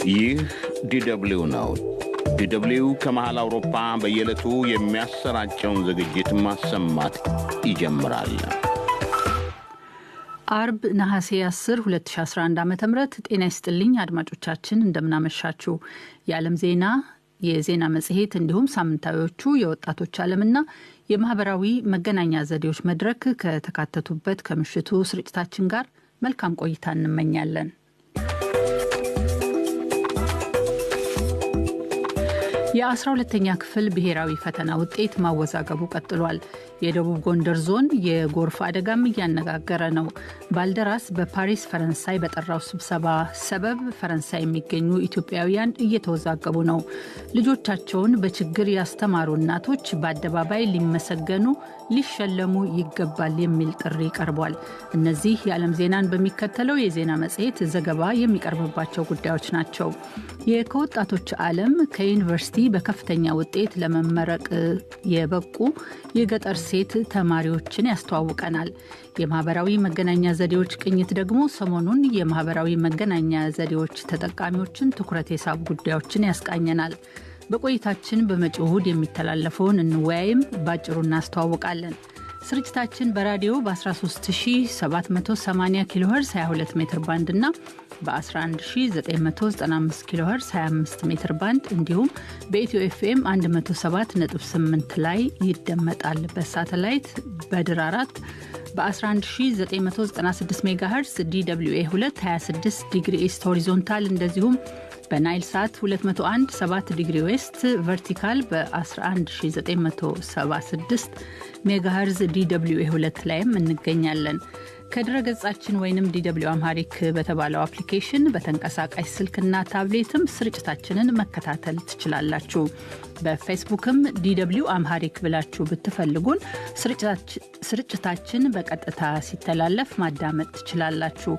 ይህ ዲደብሊው ነው። ዲደብሊው ከመሃል አውሮፓ በየዕለቱ የሚያሰራጨውን ዝግጅት ማሰማት ይጀምራል። አርብ ነሐሴ 10 2011 ዓ ም ጤና ይስጥልኝ አድማጮቻችን፣ እንደምናመሻችሁ። የዓለም ዜና፣ የዜና መጽሔት እንዲሁም ሳምንታዊዎቹ የወጣቶች ዓለምና የማህበራዊ መገናኛ ዘዴዎች መድረክ ከተካተቱበት ከምሽቱ ስርጭታችን ጋር መልካም ቆይታ እንመኛለን። የ12ተኛ ክፍል ብሔራዊ ፈተና ውጤት ማወዛገቡ ቀጥሏል። የደቡብ ጎንደር ዞን የጎርፍ አደጋም እያነጋገረ ነው። ባልደራስ በፓሪስ ፈረንሳይ በጠራው ስብሰባ ሰበብ ፈረንሳይ የሚገኙ ኢትዮጵያውያን እየተወዛገቡ ነው። ልጆቻቸውን በችግር ያስተማሩ እናቶች በአደባባይ ሊመሰገኑ፣ ሊሸለሙ ይገባል የሚል ጥሪ ቀርቧል። እነዚህ የዓለም ዜናን በሚከተለው የዜና መጽሔት ዘገባ የሚቀርብባቸው ጉዳዮች ናቸው። የከወጣቶች ዓለም ከዩኒቨርሲቲ በከፍተኛ ውጤት ለመመረቅ የበቁ የገጠር ሴት ተማሪዎችን ያስተዋውቀናል። የማህበራዊ መገናኛ ዘዴዎች ቅኝት ደግሞ ሰሞኑን የማህበራዊ መገናኛ ዘዴዎች ተጠቃሚዎችን ትኩረት የሳቡ ጉዳዮችን ያስቃኘናል። በቆይታችን በመጪው እሁድ የሚተላለፈውን እንወያይም ባጭሩ እናስተዋውቃለን። ስርጭታችን በራዲዮ በ13780 ኪሎ ሄርዝ 22 ሜትር ባንድ እና በ11995 ኪሎ ሄርዝ 25 ሜትር ባንድ እንዲሁም በኢትዮ ኤፍኤም 107.8 ላይ ይደመጣል። በሳተላይት በድር 4 በ11996 ሜጋ ሄርዝ DWA 2 26 degree east horizontal እንደዚሁም በናይል ሳት 201 7 degree west vertical በ11976 ሜጋሄርዝ DWA 2 ላይም እንገኛለን። ከድረ ገጻችን ወይንም DW Amharic በተባለው application በተንቀሳቃሽ ስልክና ታብሌትም ስርጭታችንን መከታተል ትችላላችሁ። በፌስቡክም DW Amharic ብላችሁ ብትፈልጉን ስርጭታችን በቀጥታ ሲተላለፍ ማዳመጥ ትችላላችሁ።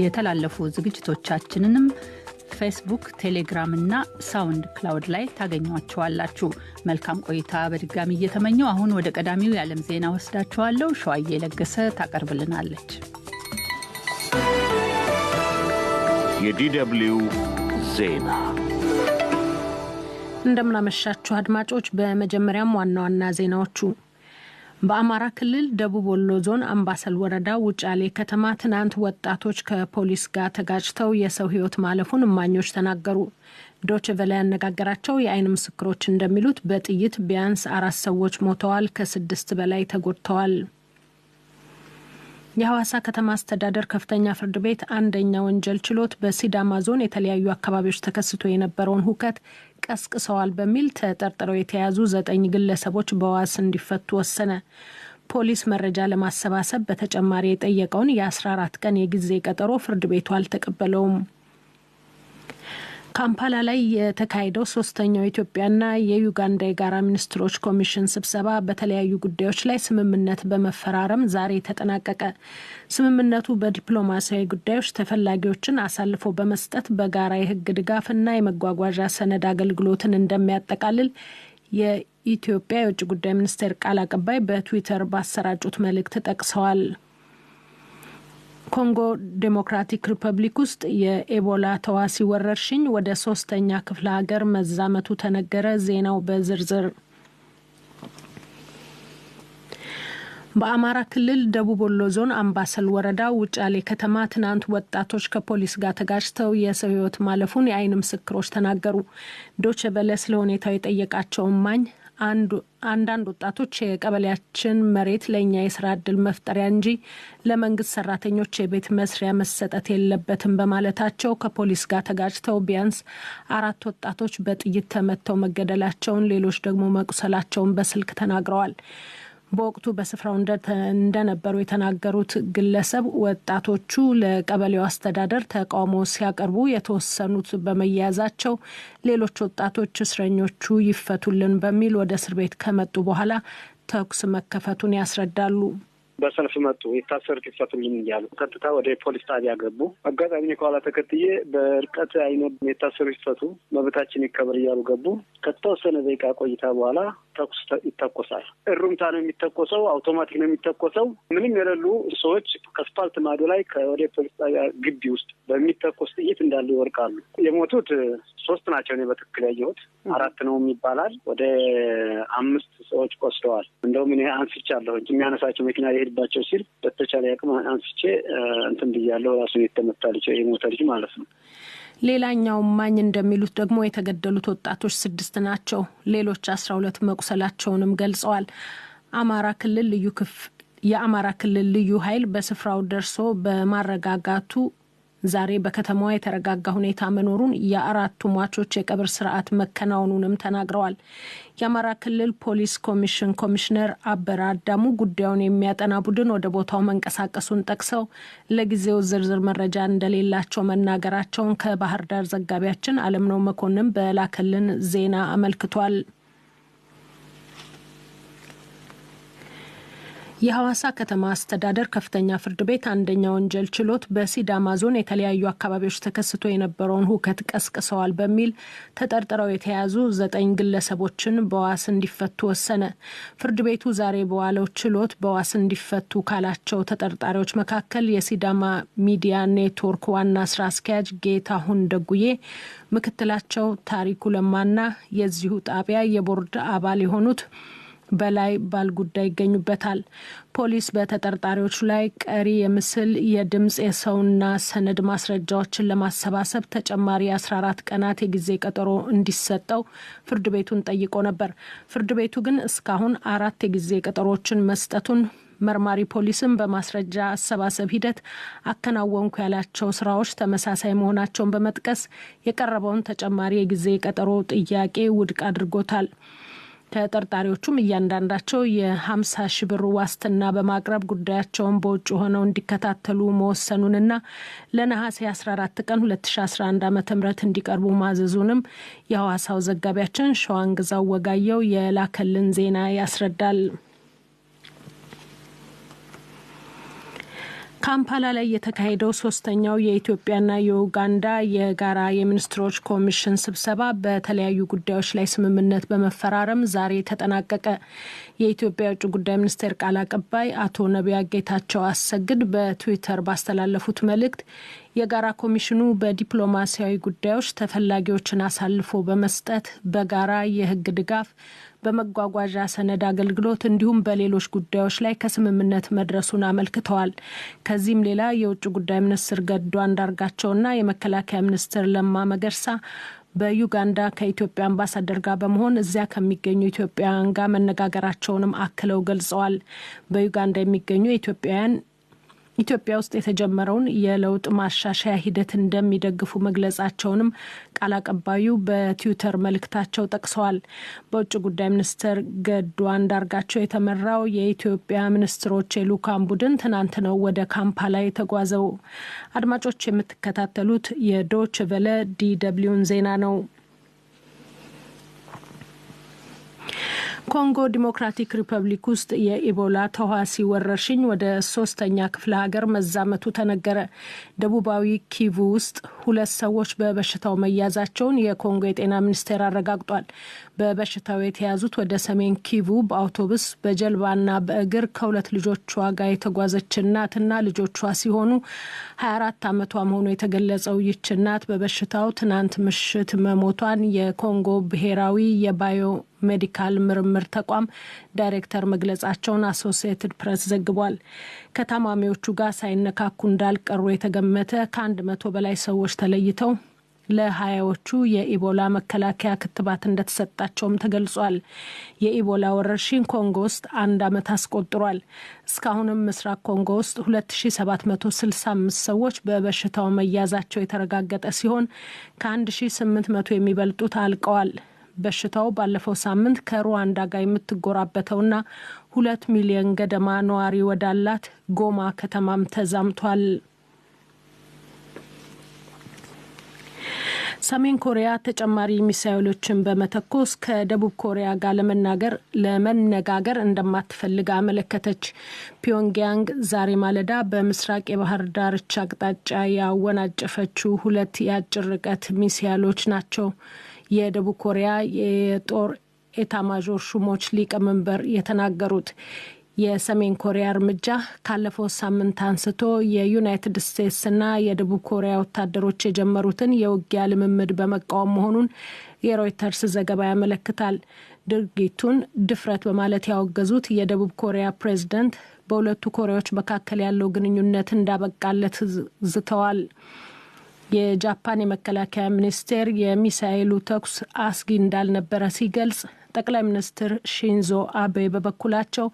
የተላለፉ ዝግጅቶቻችንንም ፌስቡክ፣ ቴሌግራም እና ሳውንድ ክላውድ ላይ ታገኟቸዋላችሁ። መልካም ቆይታ በድጋሚ እየተመኘው አሁን ወደ ቀዳሚው የዓለም ዜና ወስዳችኋለሁ። ሸዋዬ ለገሰ ታቀርብልናለች። የ DW ዜና። እንደምናመሻችሁ አድማጮች። በመጀመሪያም ዋና ዋና ዜናዎቹ፦ በአማራ ክልል ደቡብ ወሎ ዞን አምባሰል ወረዳ ውጫሌ ከተማ ትናንት ወጣቶች ከፖሊስ ጋር ተጋጭተው የሰው ሕይወት ማለፉን እማኞች ተናገሩ። ዶይቼ ቬለ ያነጋገራቸው የአይን ምስክሮች እንደሚሉት በጥይት ቢያንስ አራት ሰዎች ሞተዋል፣ ከስድስት በላይ ተጎድተዋል። የሐዋሳ ከተማ አስተዳደር ከፍተኛ ፍርድ ቤት አንደኛ ወንጀል ችሎት በሲዳማ ዞን የተለያዩ አካባቢዎች ተከስቶ የነበረውን ሁከት ቀስቅሰዋል በሚል ተጠርጥረው የተያዙ ዘጠኝ ግለሰቦች በዋስ እንዲፈቱ ወሰነ። ፖሊስ መረጃ ለማሰባሰብ በተጨማሪ የጠየቀውን የ14 ቀን የጊዜ ቀጠሮ ፍርድ ቤቱ አልተቀበለውም። ካምፓላ ላይ የተካሄደው ሶስተኛው የኢትዮጵያና የዩጋንዳ የጋራ ሚኒስትሮች ኮሚሽን ስብሰባ በተለያዩ ጉዳዮች ላይ ስምምነት በመፈራረም ዛሬ ተጠናቀቀ። ስምምነቱ በዲፕሎማሲያዊ ጉዳዮች ተፈላጊዎችን አሳልፎ በመስጠት፣ በጋራ የሕግ ድጋፍና የመጓጓዣ ሰነድ አገልግሎትን እንደሚያጠቃልል የኢትዮጵያ የውጭ ጉዳይ ሚኒስቴር ቃል አቀባይ በትዊተር ባሰራጩት መልእክት ጠቅሰዋል። ኮንጎ ዴሞክራቲክ ሪፐብሊክ ውስጥ የኤቦላ ተዋሲ ወረርሽኝ ወደ ሶስተኛ ክፍለ ሀገር መዛመቱ ተነገረ። ዜናው በዝርዝር። በአማራ ክልል ደቡብ ወሎ ዞን አምባሰል ወረዳ ውጫሌ ከተማ ትናንት ወጣቶች ከፖሊስ ጋር ተጋጭተው የሰው ሕይወት ማለፉን የአይን ምስክሮች ተናገሩ። ዶይቼ ቬለ ስለ ሁኔታው የጠየቃቸው እማኝ አንዳንድ ወጣቶች የቀበሌያችን መሬት ለእኛ የስራ እድል መፍጠሪያ እንጂ ለመንግስት ሰራተኞች የቤት መስሪያ መሰጠት የለበትም በማለታቸው ከፖሊስ ጋር ተጋጭተው ቢያንስ አራት ወጣቶች በጥይት ተመተው መገደላቸውን፣ ሌሎች ደግሞ መቁሰላቸውን በስልክ ተናግረዋል። በወቅቱ በስፍራው እንደነበሩ የተናገሩት ግለሰብ ወጣቶቹ ለቀበሌው አስተዳደር ተቃውሞ ሲያቀርቡ የተወሰኑት በመያዛቸው ሌሎች ወጣቶች እስረኞቹ ይፈቱልን በሚል ወደ እስር ቤት ከመጡ በኋላ ተኩስ መከፈቱን ያስረዳሉ። በሰልፍ መጡ። የታሰሩት ይፈቱልን እያሉ ቀጥታ ወደ ፖሊስ ጣቢያ ገቡ። አጋጣሚ ከኋላ ተከትዬ በርቀት አይነ የታሰሩ ይፈቱ፣ መብታችን ይከበር እያሉ ገቡ። ከተወሰነ ደቂቃ ቆይታ በኋላ ተኩስ ይተኮሳል። እሩምታ ነው የሚተኮሰው፣ አውቶማቲክ ነው የሚተኮሰው። ምንም የሌሉ ሰዎች ከአስፓልት ማዶ ላይ ከወደ ፖሊስ ጣቢያ ግቢ ውስጥ በሚተኮስ ጥይት እንዳሉ ይወርቃሉ። የሞቱት 3 ናቸው። እኔ በትክክል ያየሁት 4 ነው ይባላል። ወደ 5 ሰዎች ቆስለዋል። እንደውም እኔ አንስቻለሁ። የሚያነሳቸው መኪና የሄድባቸው ሲል በተቻለ አቅም አንስቼ እንትን ብያለሁ። ራሱን የተመታ ልጅ የሞተ ልጅ ማለት ነው። ሌላኛው እማኝ እንደሚሉት ደግሞ የተገደሉት ወጣቶች 6 ናቸው። ሌሎች 12 መቁሰላቸውንም ገልጸዋል። የአማራ ክልል ልዩ ኃይል በስፍራው ደርሶ በማረጋጋቱ ዛሬ በከተማዋ የተረጋጋ ሁኔታ መኖሩን የ4ቱ ሟቾች የቀብር ስርዓት መከናወኑንም ተናግረዋል። የአማራ ክልል ፖሊስ ኮሚሽን ኮሚሽነር አበራ አዳሙ ጉዳዩን የሚያጠና ቡድን ወደ ቦታው መንቀሳቀሱን ጠቅሰው ለጊዜው ዝርዝር መረጃ እንደሌላቸው መናገራቸውን ከባህር ዳር ዘጋቢያችን አለምነው መኮንን በላከልን ዜና አመልክቷል። የሐዋሳ ከተማ አስተዳደር ከፍተኛ ፍርድ ቤት አንደኛ ወንጀል ችሎት በሲዳማ ዞን የተለያዩ አካባቢዎች ተከስቶ የነበረውን ሁከት ቀስቅሰዋል በሚል ተጠርጥረው የተያዙ 9 ግለሰቦችን በዋስ እንዲፈቱ ወሰነ። ፍርድ ቤቱ ዛሬ በዋለው ችሎት በዋስ እንዲፈቱ ካላቸው ተጠርጣሪዎች መካከል የሲዳማ ሚዲያ ኔትወርክ ዋና ስራ አስኪያጅ ጌታሁን ደጉዬ፣ ምክትላቸው ታሪኩ ለማና የዚሁ ጣቢያ የቦርድ አባል የሆኑት በላይ ባልጉዳይ ይገኙበታል። ፖሊስ በተጠርጣሪዎቹ ላይ ቀሪ የምስል፣ የድምጽ፣ የሰውና ሰነድ ማስረጃዎችን ለማሰባሰብ ተጨማሪ 14 ቀናት የጊዜ ቀጠሮ እንዲሰጠው ፍርድ ቤቱን ጠይቆ ነበር። ፍርድ ቤቱ ግን እስካሁን 4 የጊዜ ቀጠሮዎችን መስጠቱን መርማሪ ፖሊስም በማስረጃ አሰባሰብ ሂደት አከናወንኩ ያላቸው ስራዎች ተመሳሳይ መሆናቸውን በመጥቀስ የቀረበውን ተጨማሪ የጊዜ ቀጠሮ ጥያቄ ውድቅ አድርጎታል። ተጠርጣሪዎቹም እያንዳንዳቸው የ50 ሺህ ብር ዋስትና በማቅረብ ጉዳያቸውን በውጭ ሆነው እንዲከታተሉ መወሰኑንና ለነሐሴ 14 ቀን 2011 ዓ.ም እንዲቀርቡ ማዘዙንም የሐዋሳው ዘጋቢያችን ሸዋንግዛው ወጋየው የላከልን ዜና ያስረዳል። ካምፓላ ላይ የተካሄደው 3ኛው የኢትዮጵያና የኡጋንዳ የጋራ የሚኒስትሮች ኮሚሽን ስብሰባ በተለያዩ ጉዳዮች ላይ ስምምነት በመፈራረም ዛሬ ተጠናቀቀ። የኢትዮጵያ የውጭ ጉዳይ ሚኒስቴር ቃል አቀባይ አቶ ነቢያት ጌታቸው አሰግድ በትዊተር ባስተላለፉት መልእክት የጋራ ኮሚሽኑ በዲፕሎማሲያዊ ጉዳዮች ተፈላጊዎችን አሳልፎ በመስጠት፣ በጋራ የሕግ ድጋፍ፣ በመጓጓዣ ሰነድ አገልግሎት እንዲሁም በሌሎች ጉዳዮች ላይ ከስምምነት መድረሱን አመልክተዋል። ከዚህም ሌላ የውጭ ጉዳይ ሚኒስትር ገዱ አንዳርጋቸውና የመከላከያ ሚኒስትር ለማ መገርሳ በዩጋንዳ ከኢትዮጵያ አምባሳደር ጋር በመሆን እዚያ ከሚገኙ ኢትዮጵያውያን ጋር መነጋገራቸውንም አክለው ገልጸዋል። በዩጋንዳ የሚገኙ ኢትዮጵያውያን ኢትዮጵያ ውስጥ የተጀመረውን የለውጥ ማሻሻያ ሂደት እንደሚደግፉ መግለጻቸውንም ቃል አቀባዩ በትዊተር መልእክታቸው ጠቅሰዋል። በውጭ ጉዳይ ሚኒስትር ገዱ አንዳርጋቸው የተመራው የኢትዮጵያ ሚኒስትሮች የልዑካን ቡድን ትናንት ነው ወደ ካምፓላ የተጓዘው። አድማጮች የምትከታተሉት የዶይቼ ቬለ DW ን ዜና ነው። ኮንጎ ዲሞክራቲክ ሪፐብሊክ ውስጥ የኢቦላ ተዋሲ ወረርሽኝ ወደ 3ኛ ክፍለ ሀገር መዛመቱ ተነገረ። ደቡባዊ ኪቩ ውስጥ 2 ሰዎች በበሽታው መያዛቸውን የኮንጎ የጤና ሚኒስቴር አረጋግጧል። በበሽታው የተያዙት ወደ ሰሜን ኪቩ በአውቶቡስ በጀልባና በእግር ከ2 ልጆቿ ጋር የተጓዘች እናትና ልጆቿ ሲሆኑ 24 ዓመቷ መሆኑ የተገለጸው ይህች እናት በበሽታው ትናንት ምሽት መሞቷን የኮንጎ ብሔራዊ የባዮ ሜዲካል ምርምር ተቋም ዳይሬክተር መግለጻቸውን አሶሲየትድ ፕሬስ ዘግቧል። ከታማሚዎቹ ጋር ሳይነካኩ እንዳልቀሩ የተገመተ ከ100 በላይ ሰዎች ተለይተው ለ20ዎቹ የኢቦላ መከላከያ ክትባት እንደተሰጣቸውም ተገልጿል። የኢቦላ ወረርሽኝ ኮንጎ ውስጥ 1 ዓመት አስቆጥሯል። እስካሁንም ምስራቅ ኮንጎ ውስጥ 2765 ሰዎች በበሽታው መያዛቸው የተረጋገጠ ሲሆን ከ1800 የሚበልጡት አልቀዋል። በሽታው ባለፈው ሳምንት ከሩዋንዳ ጋር የምትጎራበተውና 2 ሚሊዮን ገደማ ነዋሪ ወዳላት ጎማ ከተማም ተዛምቷል። ሰሜን ኮሪያ ተጨማሪ ሚሳኤሎችን በመተኮስ ከደቡብ ኮሪያ ጋር ለመነጋገር እንደማትፈልግ አመለከተች። ፒዮንግያንግ ዛሬ ማለዳ በምስራቅ የባህር ዳርቻ አቅጣጫ ያወናጨፈችው 2 የአጭር ርቀት ሚሳኤሎች ናቸው። የደቡብ ኮሪያ የጦር ኤታማዦር ሹሞች ሊቀመንበር የተናገሩት የሰሜን ኮሪያ እርምጃ ካለፈው ሳምንት አንስቶ የዩናይትድ ስቴትስና የደቡብ ኮሪያ ወታደሮች የጀመሩትን የውጊያ ልምምድ በመቃወም መሆኑን የሮይተርስ ዘገባ ያመለክታል። ድርጊቱን ድፍረት በማለት ያወገዙት የደቡብ ኮሪያ ፕሬዝደንት በሁለቱ ኮሪያዎች መካከል ያለው ግንኙነት እንዳበቃለት ዝተዋል። የጃፓን የመከላከያ ሚኒስቴር የሚሳኤሉ ተኩስ አስጊ እንዳልነበረ ሲገልጽ፣ ጠቅላይ ሚኒስትር ሺንዞ አቤ በበኩላቸው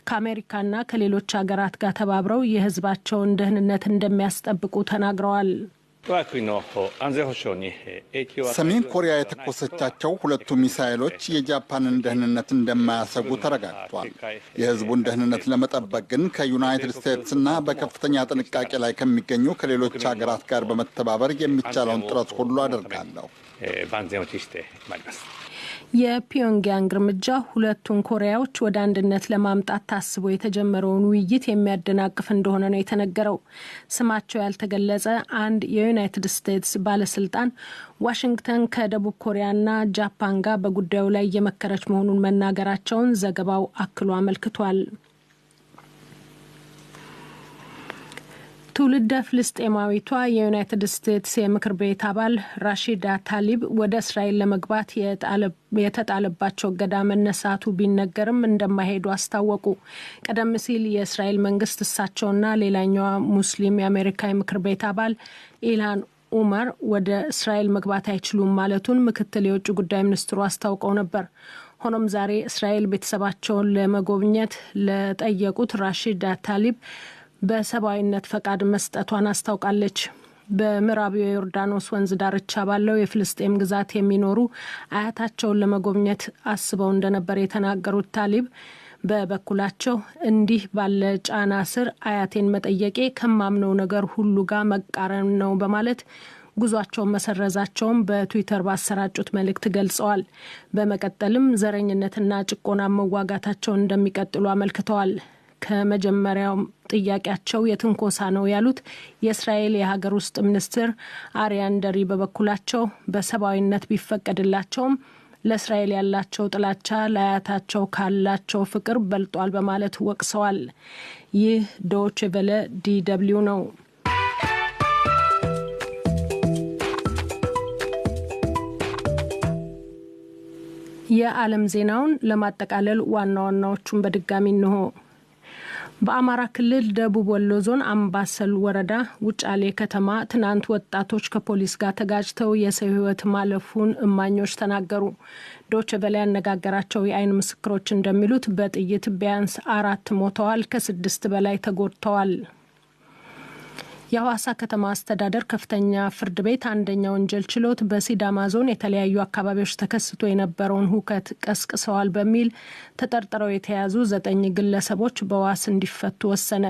ከአሜሪካና ከሌሎች ሀገራት ጋር ተባብረው የሕዝባቸውን ደህንነት እንደሚያስጠብቁ ተናግረዋል። ሰሜን ኮሪያ የተኮሰቻቸው 2 ሚሳኤሎች የጃፓንን ደህንነት እንደማያሰጉ ተረጋግጧል። የሕዝቡን ደህንነት ለመጠበቅ ግን ከዩናይትድ ስቴትስና በከፍተኛ ጥንቃቄ ላይ ከሚገኙ ከሌሎች ሀገራት ጋር በመተባበር የሚቻለውን ጥረት ሁሉ አደርጋለሁ። የፒዮንግያንግ እርምጃ ሁለቱን ኮሪያዎች ወደ አንድነት ለማምጣት ታስቦ የተጀመረውን ውይይት የሚያደናቅፍ እንደሆነ ነው የተነገረው። ስማቸው ያልተገለጸ አንድ የዩናይትድ ስቴትስ ባለስልጣን ዋሽንግተን ከደቡብ ኮሪያና ጃፓን ጋር በጉዳዩ ላይ እየመከረች መሆኑን መናገራቸውን ዘገባው አክሎ አመልክቷል። ትውልደ ፍልስጤማዊቷ የዩናይትድ ስቴትስ የምክር ቤት አባል ራሺዳ ታሊብ ወደ እስራኤል ለመግባት የተጣለባቸው እገዳ መነሳቱ ቢነገርም እንደማይሄዱ አስታወቁ። ቀደም ሲል የእስራኤል መንግስት እሳቸውና ሌላኛዋ ሙስሊም የአሜሪካ የምክር ቤት አባል ኢልሃን ኡመር ወደ እስራኤል መግባት አይችሉም ማለቱን ምክትል የውጭ ጉዳይ ሚኒስትሩ አስታውቀው ነበር። ሆኖም ዛሬ እስራኤል ቤተሰባቸውን ለመጎብኘት ለጠየቁት ራሺዳ ታሊብ በሰብአዊነት ፈቃድ መስጠቷን አስታውቃለች። በምዕራብ የዮርዳኖስ ወንዝ ዳርቻ ባለው የፍልስጤም ግዛት የሚኖሩ አያታቸውን ለመጎብኘት አስበው እንደነበር የተናገሩት ታሊብ በበኩላቸው እንዲህ ባለ ጫና ስር አያቴን መጠየቄ ከማምነው ነገር ሁሉ ጋር መቃረን ነው በማለት ጉዟቸውን መሰረዛቸውን በትዊተር ባሰራጩት መልእክት ገልጸዋል። በመቀጠልም ዘረኝነትና ጭቆና መዋጋታቸውን እንደሚቀጥሉ አመልክተዋል። ከመጀመሪያው ጥያቄያቸው የትንኮሳ ነው ያሉት የእስራኤል የሀገር ውስጥ ሚኒስትር አርያን ደሪ በበኩላቸው በሰብአዊነት ቢፈቀድላቸውም ለእስራኤል ያላቸው ጥላቻ ለአያታቸው ካላቸው ፍቅር በልጧል በማለት ወቅሰዋል። ይህ ዶይቼ ቬለ DW ነው። የዓለም ዜናውን ለማጠቃለል ዋና ዋናዎቹን በድጋሚ እንሆ። በአማራ ክልል ደቡብ ወሎ ዞን አምባሰል ወረዳ ውጫሌ ከተማ ትናንት ወጣቶች ከፖሊስ ጋር ተጋጭተው የሰው ሕይወት ማለፉን እማኞች ተናገሩ። ዶይቼ ቬለ ያነጋገራቸው የአይን ምስክሮች እንደሚሉት በጥይት ቢያንስ 4 ሞተዋል፣ ከ6 በላይ ተጎድተዋል። የሐዋሳ ከተማ አስተዳደር ከፍተኛ ፍርድ ቤት አንደኛ ወንጀል ችሎት በሲዳማ ዞን የተለያዩ አካባቢዎች ተከስቶ የነበረውን ሁከት ቀስቅሰዋል በሚል ተጠርጥረው የተያዙ 9 ግለሰቦች በዋስ እንዲፈቱ ወሰነ።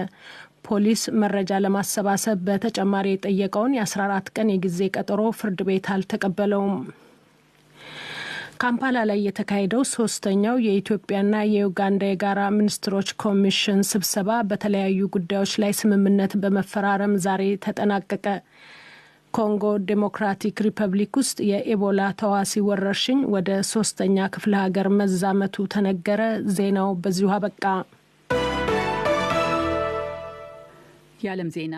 ፖሊስ መረጃ ለማሰባሰብ በተጨማሪ የጠየቀውን የ14 ቀን የጊዜ ቀጠሮ ፍርድ ቤት አልተቀበለውም። ካምፓላ ላይ የተካሄደው 3ኛው የኢትዮጵያና የዩጋንዳ የጋራ ሚኒስትሮች ኮሚሽን ስብሰባ በተለያዩ ጉዳዮች ላይ ስምምነት በመፈራረም ዛሬ ተጠናቀቀ። ኮንጎ ዴሞክራቲክ ሪፐብሊክ ውስጥ የኤቦላ ተዋሲ ወረርሽኝ ወደ 3ኛ ክፍለ ሀገር መዛመቱ ተነገረ። ዜናው በዚሁ አበቃ። የዓለም ዜና